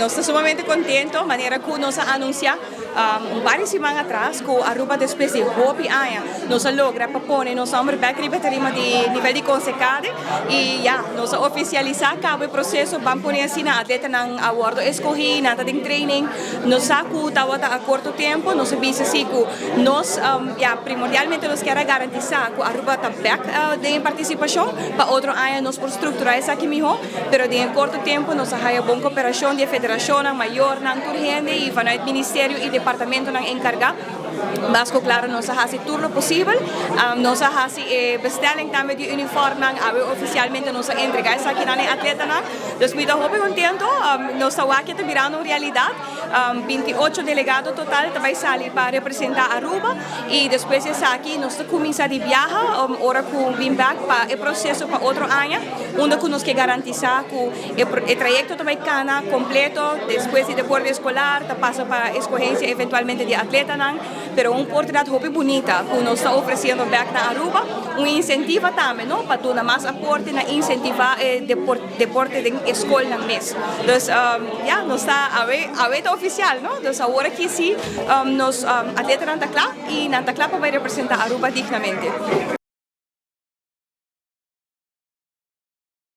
Nos ta sumamente contento, manera cu nos a anuncia un par di siman atras cu Aruba despues di hopi aña nos a logra pa pone nos nomber bek riba e tarima di nivel di Consecade y ya, nos a oficialisa cabo e proceso, ban pone asina, atletanan a wordo escogi, nan ta den training. Nos sa cu tawata a corto tempo, nos a bisa si cu nos, ya, primordialmente nos kier a garantisa cu Aruba ta bek den e participacion, pa otro aña nos por structura esaki miho, pero den e corto tempo nos a haya bon cooperacion di e federacionnan, mayornan, tur hende y vanuit ministerio y departamentonan encarga. Mas cu claro nos a haci tur lo posibel. Nos a haci e bestelling tambe di uniformnan, awe oficialmente nos a entrega esaki na e atletanan. Dus mi ta hopi contento, nos ta wak ta birando un realidad. 28 delegado total ta bay sali pa representa Aruba y despues esaki nos ta cuminsa di biaha, ora cu bin back pa e proceso pa otro aña, unda cu nos kier garantisa cu e trayecto ta bay cana completo despues di deporte escolar, ta pasa pa escogencia eventualmente di atletanan, pero un oportunidad hopi bunita cu nos ta ofreciendo back na Aruba, un incentiva tambe, no, pa duna mas aporte na incentiva e deporte den scolnan mes. Dus ja, nos ta awe ta oficial, no? Dus awor aki si nos atletanan ta cla y nan ta cla pa representa Aruba dignamente.